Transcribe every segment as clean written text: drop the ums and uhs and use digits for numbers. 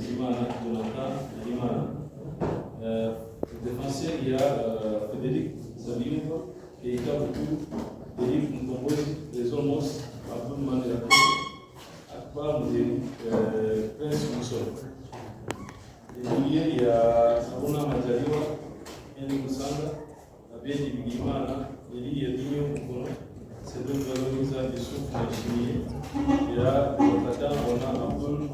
Bizimana, Jonathan Harimana. Défenseur, il y a Frédéric Sabiyumva, Keita Bukuru, Derif Mukombozi, Trésor Mos, Abdul Mandela, Akbar Muderi, Prince Musoro. Les milieux, il y a Haruna Majaliwa, Henry Musanga, Abedi Bigimana, Eli Yadinho Mukono, Cedric Valoriza, Yusuf Ndayishimiye. Il y a Tata, on a Abdul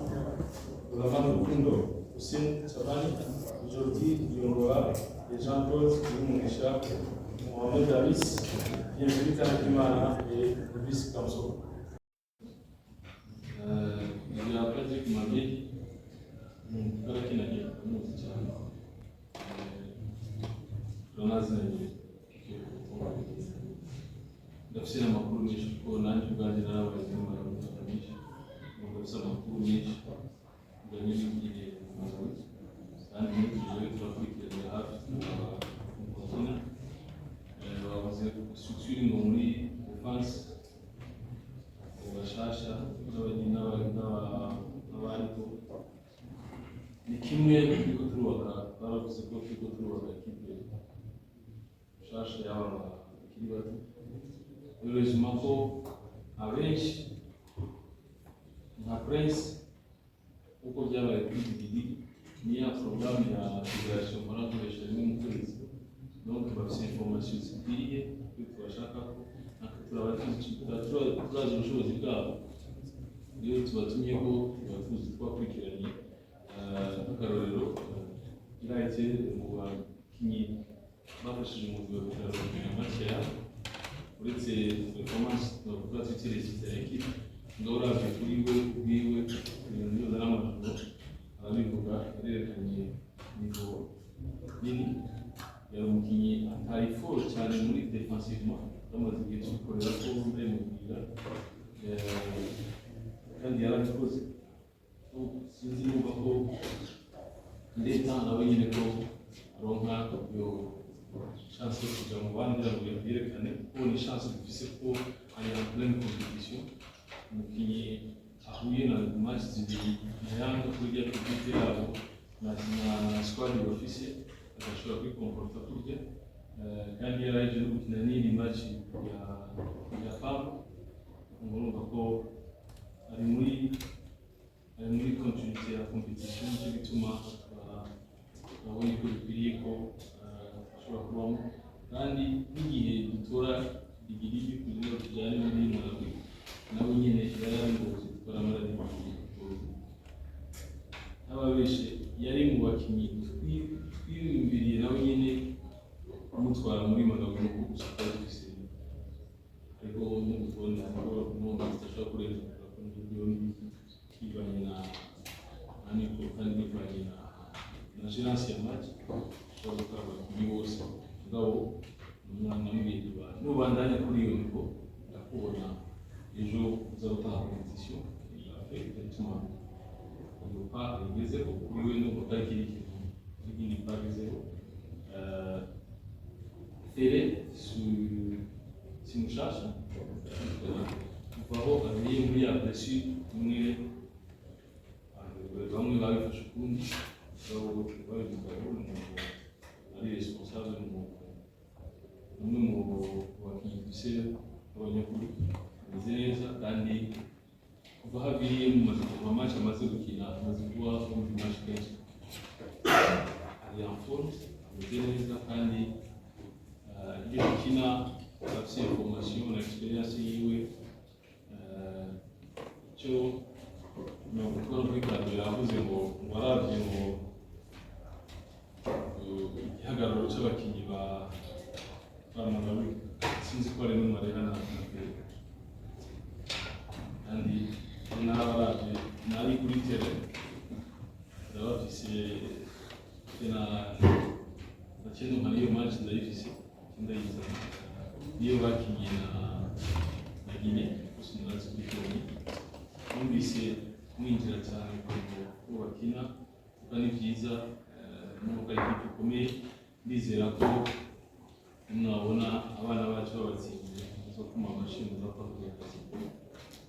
Rahman Rukundo, Hussein Chabani, Jordi Yongoa, et Jean-Claude Mugisha, Mohamed Davis, Bienvenue Kanakimana et Elvis Kamso. Ibya Patrick Mabedi ni twarakinanye, umuzi cyane, turanaziranye, ndafise n'amakuru menshi kuko nanjye ubwanjye narabaye muri imyaka myinshi, ndafise amakuru menshi bijyanye n'igihe mu Malawi, kandi n'utujewe turakurikiranira hafi, turaba mu bakina. Bavuze structure ngo muri défense bashasha n'abariho ni kimwe turiko turubaka. Baravuze ko turiko turubaka équipe nshasha y'aba bakiri bato. Heureusement ko abenshi nka Prince, uko byabaye kuri Digidi, ni ya programme ya fédération mpora nkoresha rimwe mu kwezi, donc bafise information zikwiriye kuri tubashaka ko natwe turaba turazi ubushobozi bwabo. Iyo tubatumye ko tuba tuzi twakurikiranye. Nk'akarorero, irahise mu bakinyi bafashije umugwi wa Vital'O gukina match ya uretse performance twavuga tuti résultat ya équipe, ngaho uravye kuri we ubwiwe, ibintu byose n'amajoro arabivuga, yarerekanye niveau nini. Yari umukinyi atari fort cyane muri défensivement, bamaze igihe tubikorera ko ndabimubwira, kandi yarabikoze. Sinzi numva ko ndeta nawe nyine ko aronka iyo chance yo kuja mu bandi kugira ngo yerekane ko ni chance dufise, ko ari en pleine compétition. Umukinyi ahuye na match zibiri na Yanga kuri rya public yabo na squad bafise, agashobora kwikomporta kurya. Kandi yaraje no gukina n'indi match ya FAM, urumva ko ari muri continuité ya compétition. Nicyo gituma babonye ko bikwiriye ko ashobora kubamo, kandi n'igihe dutora Digirigi kugira ngo tujyane muri Malawi, nawe nyine yari ari Ngozi, twaramara n'ababeshe, yari mu bakinnyi twiyumviriye nawe nyine kumutwara muri Malawi, nuko gusa twari dufise ariko n'urutonde, hariho n'undi tudashobora kurenza ku buryo n'ibiki bivanye na niveau, kandi bivanye na gérance ya match, ushobora gutwara abakinnyi bose. Mugabo umwana n'ibindi bantu nubandanya kuri iyo niveau, ndakubona ejo uza gutanga compétition bituma iyo pas igezeho kuri we, nubwo atari ikindi kintu n'ikindi pas agezeho. Tere si mushasha kuva aho agiye muri ya blessure imwe, bamwe babifashe ukundi, babivugaho umuntu ari responsable mu umwe mu bakinnyi dufise b'abanyakuri, ameze neza, kandi kuva aho aviriye mu maze kuva match amaze gukina, amaze kuba umva match kenshi, ari en forme, ameze neza, kandi ibyo dukina afise information na expérience yiwe. Icyo ni ukubona kuri kado yavuze ngo aravye ngo igihagararo c'abakinyi ba Malawi, sinzi ko ari n'umwe ari hano na mbere, kandi n'abaravye nari kuri terrain ndabafise na naciye ndumva n'iyo match ndayifise, ndayizana niyo bakinye na Guinée gusa ndazi kubibonye, numvise mwinjira cyane ukuntu uko bakina, kuko ni byiza nubwo ari ikipe ikomeye. Ndizera ko nimwabona abana bacu babatsinze muzokoma amashyi, muzapakuye akazi.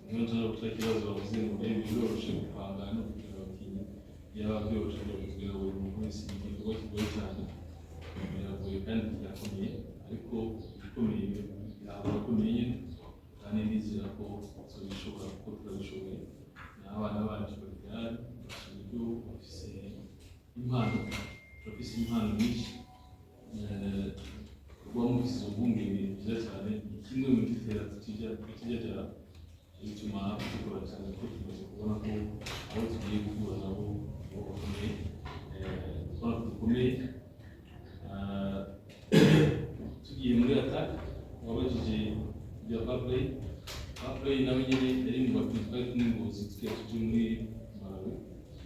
Niyo nshobora guca ikibazo bavuze ngo mbere biroroshe gupanga no kugira abakinyi. Byaba byoroshe kugira ngo buri muntu wese, igikorwa kigoye cyane, biragoye kandi birakomeye, ariko ibikomeye birakomeye nyine, kandi ndizera ko tuzabishobora kuko turabishoboye. N'abana bacu bari tayari, bafite uburyo, bafise impano, turafise impano nyinshi. Kuba mufise izo mpungenge ni byiza cyane, ni kimwe mu bitera tutijya, bituma dukora cyane, kuko tumaze kubona ko abo tugiye guhura nabo bo bakomeye. Kubona ko dukomeye. Tugiye muri attaque, wabajije ibya Paplay. Paplay nawe nyine yari mu bakinnyi twari kumwe Ngozi tugiye tuje muri Malawi,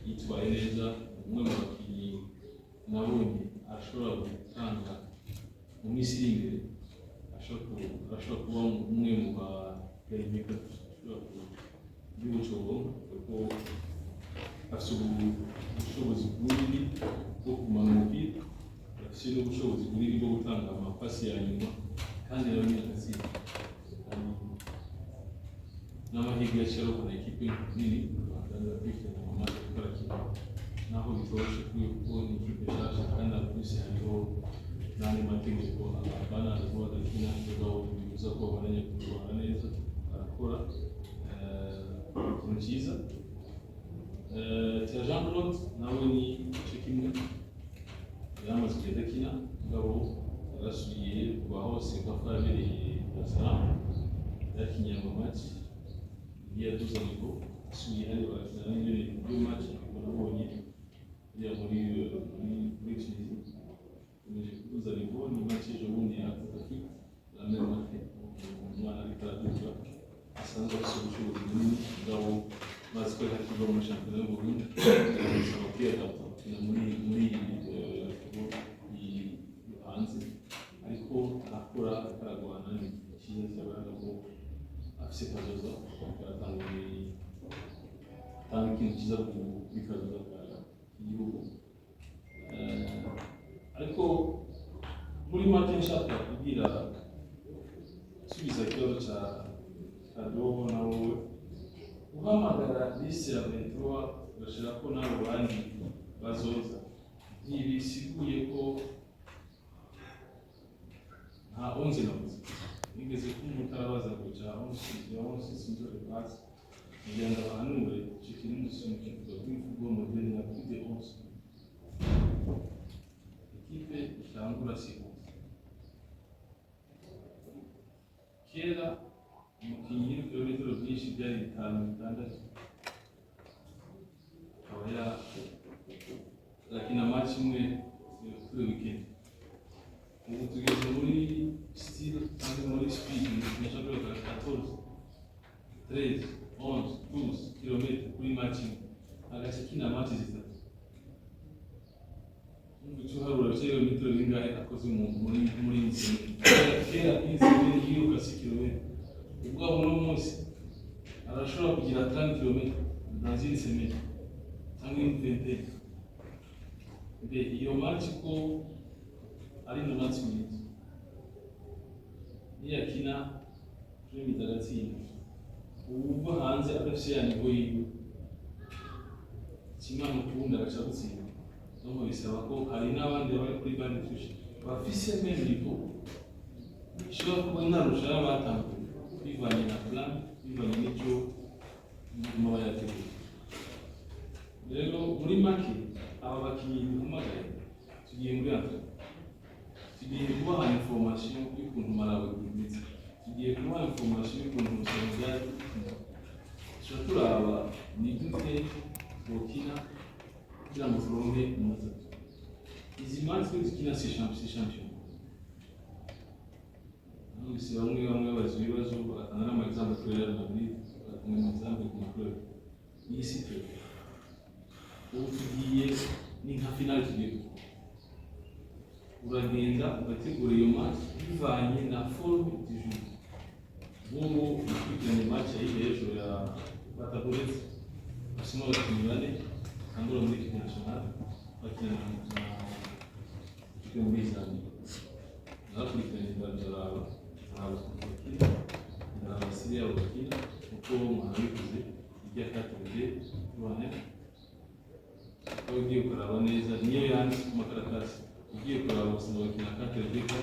yitwaye neza, umwe mu bakinnyi nabonye ashobora gutanga mu minsi iri imbere, ashobora kuba umwe mu ba playmaker ashobora ku igihugu cy'u kuko afite ubushobozi bunini bwo kugumana umupira, afite n'ubushobozi bunini bwo gutanga amapasi ya nyuma, kandi nawe nyine agatsinda. N'amahirwe yaciye na ekipe nini bakurikirana mu match ariko arakina, naho bitoroshe kuri kuko ni ikipe nshasha, kandi na plus hariho n'andi mategeko abana barimo badakina, mugabo bibuza ko babandanya kubikora neza, barakora ikintu cyiza. Cya Jean Claude nawe ni igice kimwe, yaramaze igihe adakina, mugabo yarasubiye kuva aho CECAFA yabereye Dar es Salaam, yakinye ama match yaduza niveau, asubiye hariya barakina n'ingene ibyo match nabonye iriya muri Tunisie, ikomeje kuduza niveau. Ni match ejo bundi ya Coupe d'Afrique, la même affaire, umwana ariko araduza, asanzwe afise ubushobozi bunini, mugabo bazi ko ariko akiva muri shampiyona y'u Burundi, bisaba kwiyadapta gukina muri football yo hanze, ariko arakora, ariko aragwana. Ni ikintu cyiza kigaragaza ko afise kazoza, aratanga atanga ikintu cyiza kuri kazoza k'igihugu. Ariko muri make nshaka kubwira, subiza ikibazo cya Kadogo na wowe uhamagara liste ya 23, ugashira ko n'abo bandi bazoza, ntibisiguye ko nta 11 navuze. Nigeze kumva utarabaza ngo cya 11 ya 11 sinzo repasse, ngira ngo abahanure icyo kintu kivuga kuri football moderne na plus de 11 équipe itangura, si 11. Kera umukinnyi w'ibirometero byinshi byari bitanu, bitandatu, akaba yakina match imwe kuri weekend. Ubu tugeze muri style cyangwa muri speed umukinnyi ashobora 14, 13, 11, 12 km kuri match imwe, agaca akina match zitatu. Icyo uharura ibirometero bingahe akoze muri iyi semaine? Kera iyi semaine yiruka 6 km, ubwo uno munsi arashobora kugira 30 km dans une semaine cyangwa une vingtaine. Mbe iyo match ko ari 90 minutes, niyakina Premier agatsinda, uwuva hanze adafise ya niveau yiwe, kimwe ukundi agaca gutsinda. Donc bisaba ko hari n'abandi bari kuri banc de touche bafise même niveau, ishobora kuba inarusha y'abatanguye, bivanye na plan, bivanye n'icyo muba yateguye. Rero muri make, aba bakinnyi duhamagaye, tugiye muri entraînement, tugiye kubaha information y'ukuntu Malawi imeze, tugiye kubaha information y'ukuntu Senegal, tuba turaba ni gute bokina kugira ngo turonke amanota atatu. Izi match dukina si champion. Numvise bamwe bamwe babaza ibibazo, bagatanga n'ama exemple kuri Real Madrid, bagatanga ama exemple ku ma club. Iyi si club. Ubu tugiye ni nka finale tugiye gukina, uragenda ugategura iyo match bivanye na forme du jour. Nk'ubu nakurikiranye match ya hirya y'ejo ya Bataboletse, basimo abakinnyi bane batangura muri équipe nationale bakina na équipe muri Zambia. Nakurikiranye, ndaraba ndaraba ukuntu bakina, ndaraba style yabo bakina, kuko mwarabikoze ijya 4-2-3-1. Aho ugiye kuraba neza, niyo yanditse ku makaratasi, ugiye kuraba usanga bakina 4-2-4.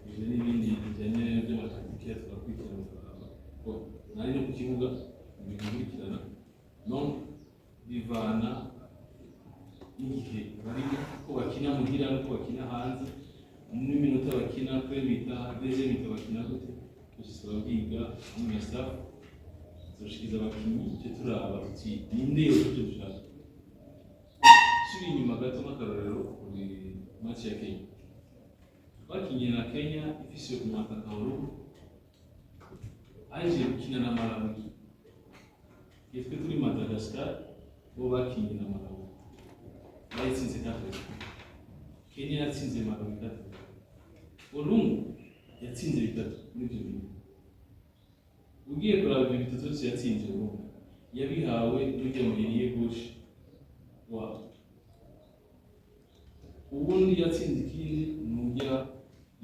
Ibyo n'ibindi bijyanye by'ama tactique twakurikirana, tukaraba ko nari no ku kibuga ibintu bikurikirana. Donc bivana n'igihe barimo, ko bakina muhira n'uko bakina hanze, n'iminota bakina, première mi-temps, deuxième mi-temps bakina gute, byose turabyiga hamwe na staff, turashikiza abakinyi, icyo turaba tuti ninde yose icyo dushaka. Subiye inyuma gato, nk'akarorero, kuri match ya Kenya, twakinye na Kenya ifise umwataka wa rugo aje gukina na Malawi. Twe turi Madagascar, bo bakinye na Malawi, bayitsinze 4. Kenya yatsinze Malawi 4, Olungu yatsinze bitatu muri ibyo bintu. Ugiye kuraba ibyo bitatu byose yatsinze Olungu, yabihawe n'ujya mu ailier gauche wabo. Ubundi yatsinze ikindi nujya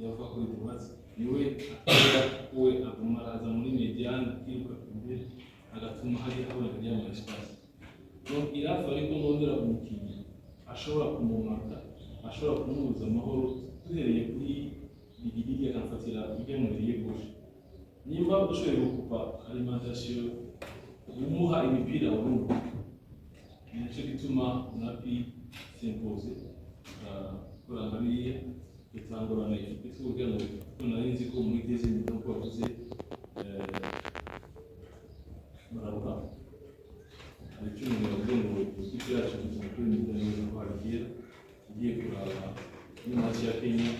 yava kuri droite, niwe akora, we aguma araza muri médiane, akiruka imbere, agatuma hari haboneka rya ma espace. Donc irafa, ariko ndondera umukinnyi ashobora kumumaka, ashobora kumubuza amahoro, duhereye kuri Digidigi, akamfatira ujya mu ailier gauche. Nimba ushoboye gukupa alimentation, umuha imipira burundu, ni nacyo gituma on a pu s'imposer, gukora nka biriya bitangurana équipe. Kugira ngo kuko nari nzi ko muri deuxième mi-temps, ko bavuze bararuha, hari icyo umuntu yavuze ngo ikipe yacu gukina kuri mi-temps neza, ko hari kera ugiye kuraba muri match ya Kenya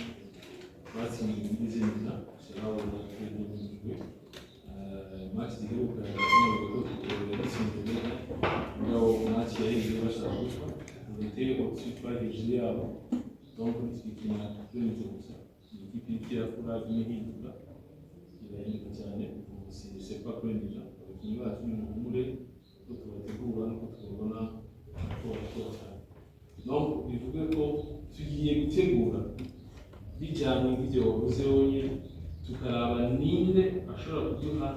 batsinze muri deuxième mi-temps, urabona ko yanyujwe. Match ziheruka navuga ko yatsinze neza, mugabo match yaheze bashaka gupfa, on était au-dessus, twari hejuru yabo. Donc tukikina kuri mi-temps gusa, ni ikipe iriko irakura, ihinduka, irahinduka cyane. Ubu c'est pas kuri mi-temps, abakinnyi bacu ni muhumure, uko tubategura nuko tubabona ko barakora cyane. Donc bivuge ko tugiye gutegura bijyanye n'ibyo wavuze wonyine, tukaraba ninde ashobora kuduha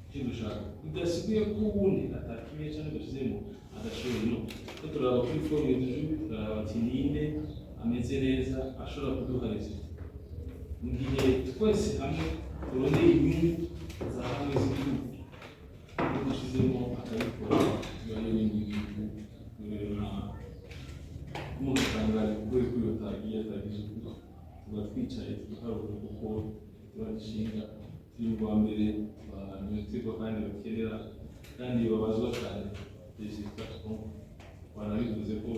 icyo dushaka, bidasiguye ko uwundi atakinye cyangwa adashyizemo adashoboye. No ko turaba kuri forme du jeu, tukaraba ati ninde ameze neza ashobora kuduha résultat, mu gihe twese hamwe turondeye inyungu za hamwe z'igihugu, iyo dushyizemo akabikora biba ari ibindi bintu. Rero nta umuntu atangara kubera ko iyo atagiye atagize ukuri, tuba twicaye tugaharura, kuko turadushinga turi mu ba mbere banyoterwa kandi bakenera kandi babazwa cyane résultat. Banabivuze ko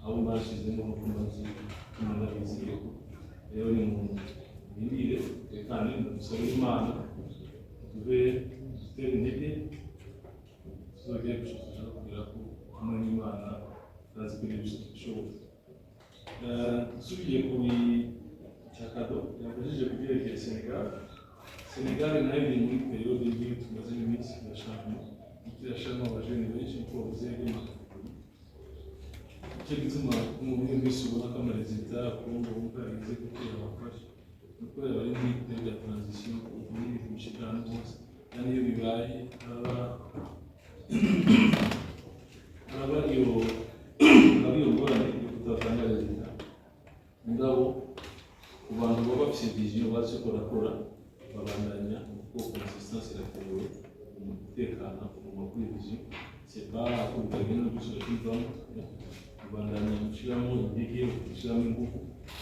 abo bashizemo nuko mbazi kuma ndabizeye ko rero ni mu mirire tekane, dusabe Imana tuve dutere intege, tuzogere gushaka kugira ko hamwe n'Imana turazi ko ibyo bishoboka. Nsubiye ku cya Kado yabajije ku byerekeye Senegal, Senegal nayo iri muri période nk'iyo tumazemo iminsi ya changement, irashiramo aba jeunes benshi nkuko bavuze y'ama catégories. Nicyo gituma muri iyo minsi ubona ko ama résultats Congo wumva yagize gutera abafashe, ni ukubera bari muri période ya transition, n'ibintu bishika ahantu hose. Kandi iyo bibaye haraba iyo ngorane yo kudatanga résultat. Mugabo ku bantu baba bafise vision, bazi ko barakora, babandanya, kuko consistance irakenewe mu gutekana, kuguma kuri vision. C'est pas ko bitagenda gusubira kwivamo, kubandanya gushiramo intege, gushiramo ingufu.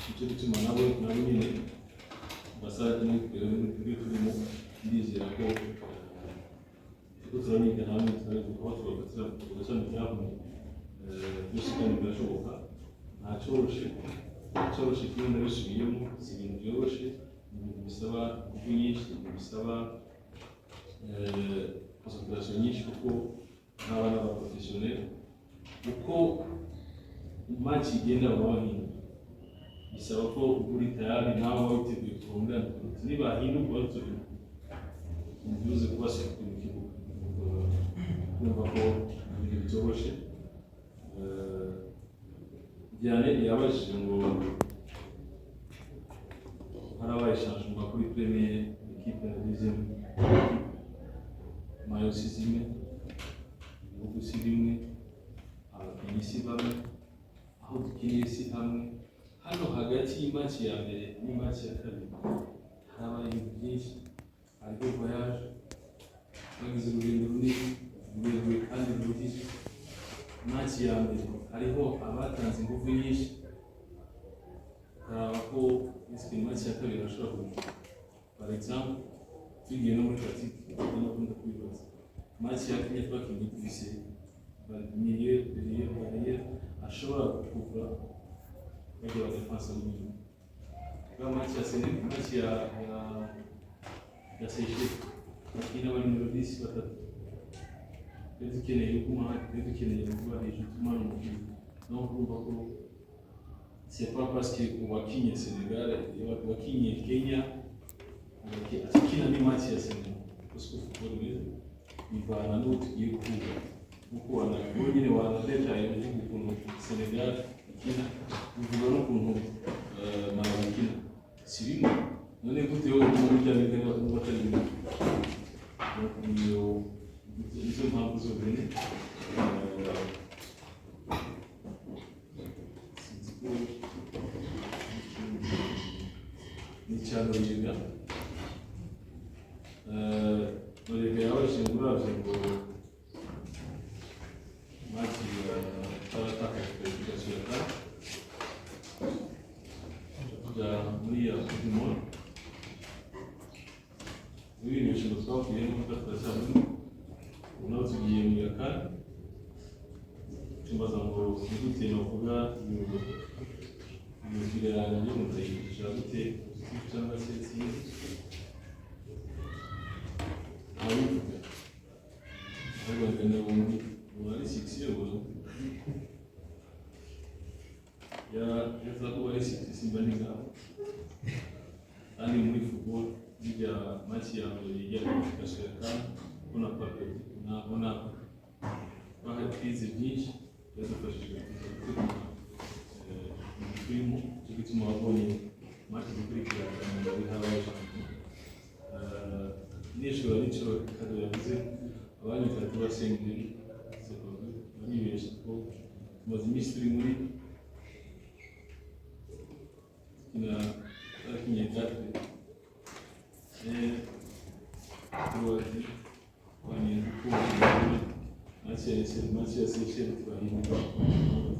Nicyo gituma nabo nyine basa muri ibyo turimo. Ndizera ko turiko turabiga hamwe, turabiga aho tubafatira tugashami ibyahumye byose, kandi birashoboka. Nta cyoroshe, nta cyoroshe kimwe, ndabisubiyemo, si ibintu byoroshe, ni ibintu bisaba ingufu nyinshi, ibintu bisaba concentration nyinshi, kuko n'abana ba professionnel, uko match igenda baba bahinduka, bisaba ko uba uri tayari, nawe waba witeguye kurondera nibahinduka baturinda ntibibuze kubasuka mu kibuga. Kumva ko ibintu bitoroshe. Diane yabajije ngo harabaye changement kuri première équipe na deuxième équipe, maillot si zimwe, ibihugu si bimwe, abakinnyi. Hagati y'imatch ya mbere n'imatch ya kabiri harabaye ibintu byinshi. Hariho voyage, bagize urugendo runini, rurerure kandi ruruhije. Match ya mbere hariho abatanze ingufu nyinshi, ukaraba ko ese match ya kabiri bashobora kubikora. Par exemple, tugiye no muri pratique, ndakunda kubibaza, match ya Kenya twakinye dufise milieu milieu barrière ashobora gukuvura bajya ba défense n'inyuma. Ba match ya Senegal, match ya Seychelles, bakina bari numéro 10 batatu. Twe dukeneye kuguma, twe dukeneye kuba hejuru tumana umupira. Donc urumva ko c'est pas parce que wakinye Senegal, wakinye Kenya, akina ni match ya Senegal, parce que football imeze bivana n'uwo tugiye guhura, kuko wowe nyine wanadetaye uvuga ukuntu Senegal ikina, uvuga n'ukuntu Malawi ikina, si bimwe. None gute wowe uguma burya bimwe n'ubwo atari bimwe? Donc niyo nizo mpamvu zonyine. Sinzi ko ni icya Noriega. Noriega yabajije ngo uravye ngo match twaratakaje qualification ya CAN, tuja muri ya Coupe du Monde, muri ibi mikino twavuyemo turacyarimo, ubu naho tugiye mu ya CAN. Tumbaza ngo ni gute novuga iyo bigereranyo mutayigisha gute, positif cyangwa se sinzi ababivuga, ariko ngana ubundi ubu ari 6 ubu ya yaza kuba ari 6 simba ni ngaho. Kandi muri football bijya match ya mbere ya qualification ya CAN, on n'a pas perdu, on a twize byinshi byadufashije kuza gutegura turimo. Cyo gituma wabonye match zikurikira muri habaye shampiyona nishura nico Kado yavuze, abanyita tubasengeri, c'est pas vrai, baribesha ko tumaze iminsi turi muri tukina, twakinye quatre trois twanye match ya match ya Seychelles turahindura.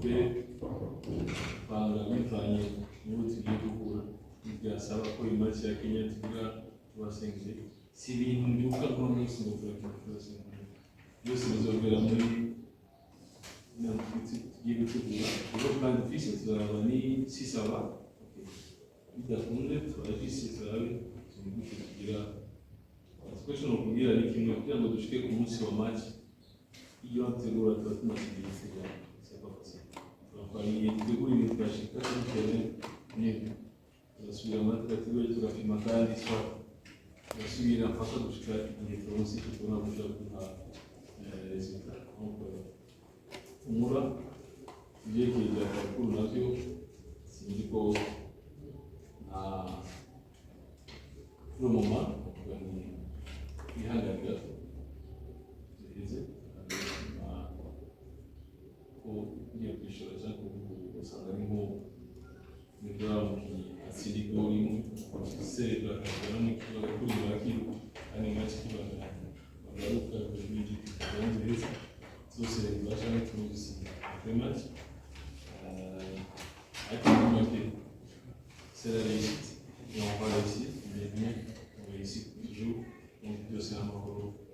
Twe panga bivanye n'uwo tugiye guhura. Byasaba ko match ya Kenya tuvuga tubasengere, si ibintu mbyuka nk'uno munsi ngo turakina tubasengere. Byose bizobera muri tugiye gutegura. Rero plan dufise, tuzaraba ni si ça va, bidakunze turafise, turabe turi tugira twese. Ni ukubwira ni kimwe kugira ngo dushike ku munsi wa match, iyo dutegura tuba tumaze igihe dutegura, c'est pas facile. Turakora igihe dutegura ibintu, twashika kuri terrain nyine turasubira muri tugategura, tugapima, kandi soit turasubira mpaka gushika igihe turonse icyo tubona gushaka kuduha résultat. Donc umura ibyerekeye bya parcours navyo sinzi ko nta pour le moment bavuga ni twihangane gato duheze ko ugiye kwishora cyangwa kuvuga usanga ari nko nibwo umukinnyi atsinda igori imwe, serebra akagera mu kibuga, agakura akiruka, kandi match ikibandanya bagaruka binjira gahunda iheze tuzoserebra cyangwa tuzosinda après match. Ariko muri make, c'est la réussite et on va réussir, mais bien on réussit toujours. Donc byose ni amahoro.